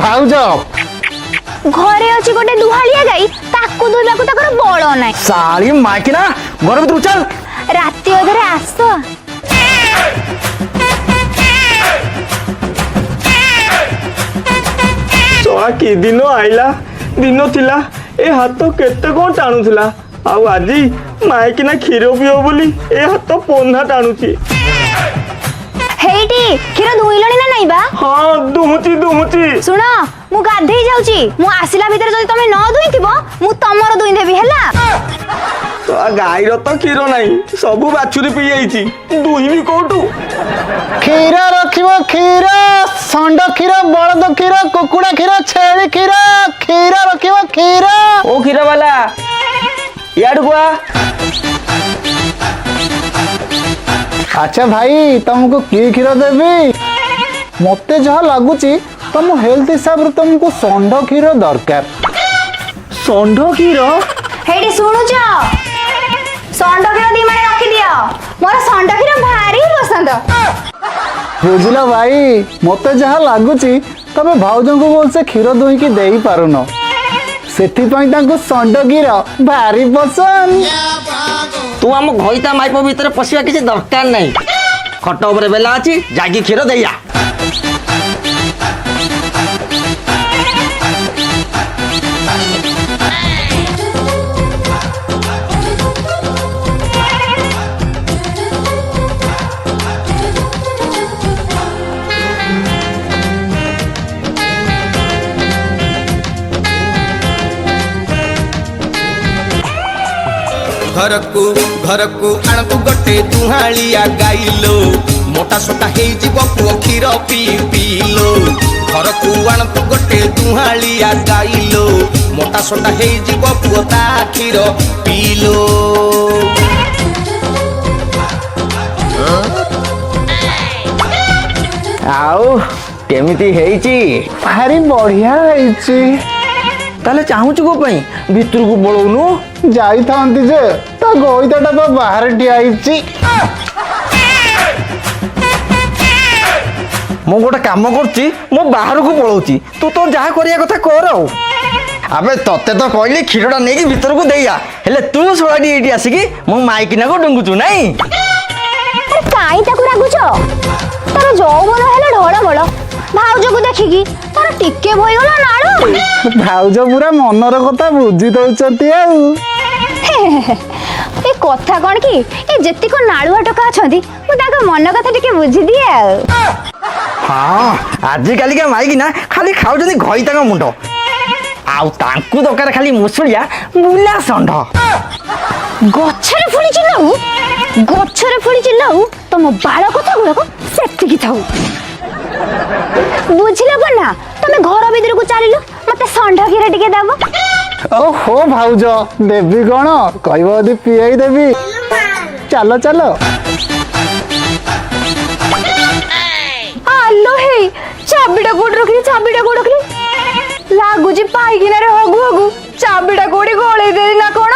ଭାଉଜ। ଘରେ ଅଛି ଗୋଟେ ଦୁହାଳିଆ ଗାଈ, ତାକୁ ଦୁହିବାକୁ ତାଙ୍କର ବଳ ନାହିଁ। ଶାଳୀ ମାଇକିନା, ଘର ଭିତରକୁ ଚାଲ। ରାତି ଅଧରେ ଆସ। ଶଳା, କି ଦିନ ଆଇଲା! ଦିନ ଥିଲା ଏ ହାତ କେତେ କଣ ଟାଣୁଥିଲା, ଆଉ ଆଜି ମାଇକିନା କ୍ଷୀର ପିଅ ବୋଲି ଏ ହାତ ପନ୍ଧା ଟାଣୁଛି। ହେଇଟି, କ୍ଷୀର ଦୁହିଁଲଣି ନା ନାଇଁ ବା? ହଁ, ଦୁହୁଁଛି ଦୁହୁଁଛି। ଶୁଣ, ମୁଁ ଗାଧେଇ ଯାଉଛି। ମୁଁ ଆସିଲା ଭିତରେ ଯଦି ତମେ ନ ଦୁହିଁଥିବ, ମୁଁ ତମର ଦୁହିଁ ଦେବି, ହେଲା? ଶଳା, ଗାଈର ତ କ୍ଷୀର ନାହିଁ, ସବୁ ବାଛୁରୀ ପିଇ ଯାଇଛି, ଦୁହିଁବି କୋଉଠୁ? କ୍ଷୀର ରଖିବ କ୍ଷୀର, ଷଣ୍ଡ କ୍ଷୀର, ବଳଦ କ୍ଷୀର, କୁକୁଡ଼ା କ୍ଷୀର, ଛେଳି କ୍ଷୀର, କ୍ଷୀର ରଖିବ କ୍ଷୀର। ଓ କ୍ଷୀର ବାଲା, ଇଆଡକୁ ଆ। ଆଚ୍ଛା ଭାଇ, ତମକୁ କି କ୍ଷୀର ଦେବି? ମତେ ଯାହା ଲାଗୁଛି, ତମ ହେଲ୍ଥ ହିସାବରେ ତମକୁ ଷଣ୍ଢ କ୍ଷୀର ଦରକାର। ଷଣ୍ଢ କ୍ଷୀର? ହେଇଟି ଶୁଣୁଛ? ଷଣ୍ଢ କ୍ଷୀର 2 ମାଣେ ରଖିଦିଅ। ମୋର ଷଣ୍ଢ କ୍ଷୀର ଭାରି ପସନ୍ଦ। ବୁଝିଲ ଭାଇ, ମତେ ଯାହା ଲାଗୁଛି, ତମେ ଭାଉଜଙ୍କୁ ଭଲସେ କ୍ଷୀର ଦୁହିଁକି ଦେଇପାରୁନ, ସେଥିପାଇଁ ତାଙ୍କୁ ଷଣ୍ଢ କ୍ଷୀର ଭାରି ପସନ୍ଦ। ତୁ ଆମ ଘଇତା ମାଇପ ଭିତରେ ପଶିବା କିଛି ଦରକାର ନାହିଁ। ଖଟ ଉପରେ ବେଲା ଅଛି, ଯାଇକି କ୍ଷୀର ଦେଇଆ। ଘରକୁ ଘରକୁ ଆଣନ୍ତୁ ଗୋଟେ ଦୁହାଳିଆ ଗାଇଲୋ, ମୋଟା ସୋଟା ହେଇଯିବ ପୁଅ କ୍ଷୀର ପିଇ ପିଇଲୋ। ଘରକୁ ଆଣନ୍ତୁ ଗୋଟେ ଦୁହାଳିଆ ଗାଇଲୋ, ମୋଟା ସୋଟା ହେଇଯିବ ପୁଅ ତା କ୍ଷୀର ପିଇଲୋ। ଆଉ କେମିତି ହେଇଛି? ଭାରି ବଢିଆ ହେଇଛି। ତାହେଲେ ଚାହୁଁଛୁ କୋ ପାଇଁ? ଭିତରକୁ ପଳଉନୁ। ଯାଇଥାନ୍ତି ଯେ, ତା ଘଇତାଟା ତ ବାହାରେ ଠିଆ ହେଇଛି। ମୁଁ ଗୋଟେ କାମ କରୁଛି, ମୁଁ ବାହାରକୁ ପଳଉଛି, ତୁ ତ ଯାହା କରିବା କଥା କର। ଆଉ ଆବେ, ତତେ ତ କହିଲି କ୍ଷୀରଟା ନେଇକି ଭିତରକୁ ଦେଇଆ, ହେଲେ ତୁ ଶଳାଟି ଏଇଠି ଆସିକି ମୋ ମାଇକିନାକୁ ଡୁଙ୍ଗୁଛୁ, ନାଇଁ? ଆରେ, କାଇଁ ତାକୁ ରାଗୁଛ? ତାର ଯୌବନ ହେଲେ ଢଳମଳ, ଭାଉଜକୁ ଦେଖିକି ତାର ଟିକେ ଭଇଗଲା ନାଳ। ଭାଉଜ ପୁରା ମନର କଥା ବୁଝି ଦଉଛନ୍ତି ଆଉ। ଏ କଥା କଣ କି, ଏ ଯେତିକ ନାଳୁଆ ଟୋକା ଅଛନ୍ତି, ମୁଁ ତାଙ୍କ ମନ କଥା ଟିକେ ବୁଝିଦିଏ ଆଉ। ହଁ, ଆଜିକାଲିକା ମାଇକିନା ଖାଲି ଖାଉଛନ୍ତି ଘଇତାଙ୍କ ମୁଣ୍ଡ, ଆଉ ତାଙ୍କୁ ଦରକାର ଖାଲି ମୁସୁଳିଆ ବୁଲା ଷଣ୍ଢ। ଗଛରେ ଫଳିଛି ଲାଉ, ଗଛରେ ଫଳିଛି ଲାଉ, ତମ ବାଳ କଥା ଗୁଡାକ ସେତିକି ଥାଉ। ବୁଝିଲ ନା? ତମେ ଘର ଭିତରକୁ ଚାଲିଲ, ମତେ ଷଣ୍ଢ କ୍ଷୀର ଟିକେ ଦବ। ଓହୋ ଭାଉଜ, ଦେବି କଣ, କହିବ ଯଦି ପିଆଇ ଦେବି। ଚାଲ ଚାଲ। ଆଲୋ ହେଇ, ଚାବିଟା କୋଉଠି ରଖିଲି? ଚାବିଟା କୋଉଠି ରଖିଲି? ଲାଗୁଛି ପାଇଖିନାରେ ହଗୁ ହଗୁ ଚାବିଟା କୋଉଠି ଗଳେଇ ଦେଲି ନା କଣ?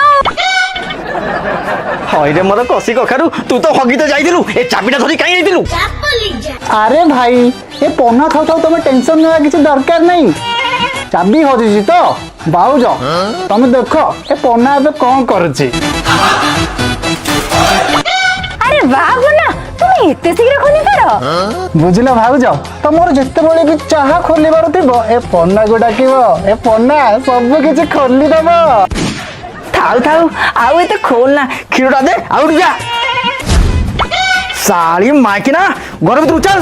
ହଇରେ ମୋର କଷି କଖାରୁ, ତୁ ତ ହଗି ତ ଯାଇଥିଲୁ, ଏ ଚାବିଟା ଧରି କାହିଁ ଯାଇଥିଲୁ? ଆରେ ଭାଇ, ଏ ପନା ଥାଉ ଥାଉ ତମେ ଟେନସନ ନେବା କିଛି ଦରକାର ନାହିଁ। ଚାବି ହଜିଛି ତ ଭାଉଜ, ତମେ ଦେଖ ଏ ପନା ଏବେ କଣ କରୁଛି। ଆରେ ବାহ ପନା, তুমি ଏତେ ଶୀଘ୍ର ଖୋଲି ପାର? ବୁଝିଲ ଭାଉଜ, ତମର ଯେତେବେଳେ ବି ଚାହା ଖୋଲିବାର ଥିବ, ଏ ପନାକୁ ଡାକିବ, ଏ ପନା ସବୁ କିଛି ଖୋଲିଦବ। ଥାଉ ଥାଉ, ଆଉ ଏତେ ଖୋଲ ନା, କ୍ଷୀରଟା ଦେ ଆଉ ଯା। ଶାଳୀ ମାଇକିନା, ଘର ଭିତରକୁ ଚାଲ।